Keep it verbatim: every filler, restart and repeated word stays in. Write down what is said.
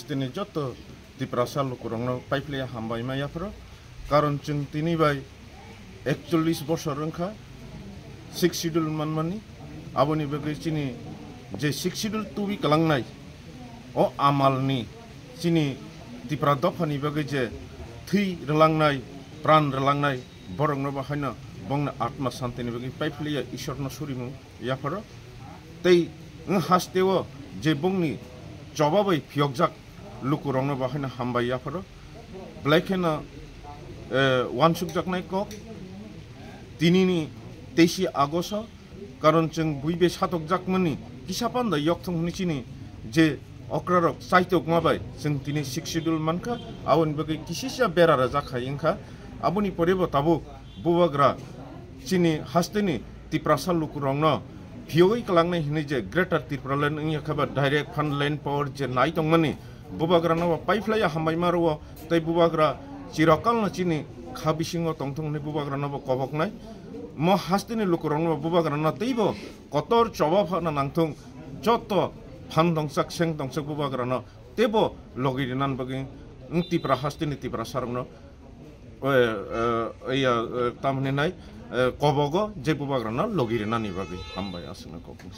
Tini joto Tiprasa lukurokno paiphlaiya hambai ma yapharo, karon chwng tini bai ekchollis bosor wngkha Sixth Schedule manmani, aboni bagwi chini je Sixth Schedule tubi kwlangnai, o amalni chini Tipra dophani bagwi je thwi rwlangnai, pran rwlangnai, borokno bo haino bongni atma santini bagwi paiphlaiya Ishorno surimung yapharo. Tei wng hasteo je bongni choba bai phiyokjak lukurokno bo haino hambai yapharo. Belai kheno, eh, uansukjaknai kok tinini teisi Agosto, karon chwng buibe satokjakmani kisa panda yokthung hwnwi chini je okrarok chaitokma bai chwng tini Sixth Schedule mankha, aboni bagwi kisisa bera rwjak hai wngkha. Aboni porebo tabuk bubagra chini hasteni Tiprasa lukurokno phiyogwi kwlangnai hwnwi je Greater Tipraland wngya khe ba direct fund land power je nai tongmani, bubagrano bo paiphlaiya hambai ma rwo, tei bubagra chirokalno chini kha bisingo tongthung hwnwi bubagrano bo koboknai. Mo hasteni lukurokno bo bubagrano teibo kotor choba phano nangthung, joto phan dongsak seng dongsak bubagrano teibo logi rinani bagwi wng Tipra hasteni Tiprasarokno, eh, eh, iya, eh, tamni nai, eh, kobogo je bubagrano logi rinani bagwi hambai aswkno kok.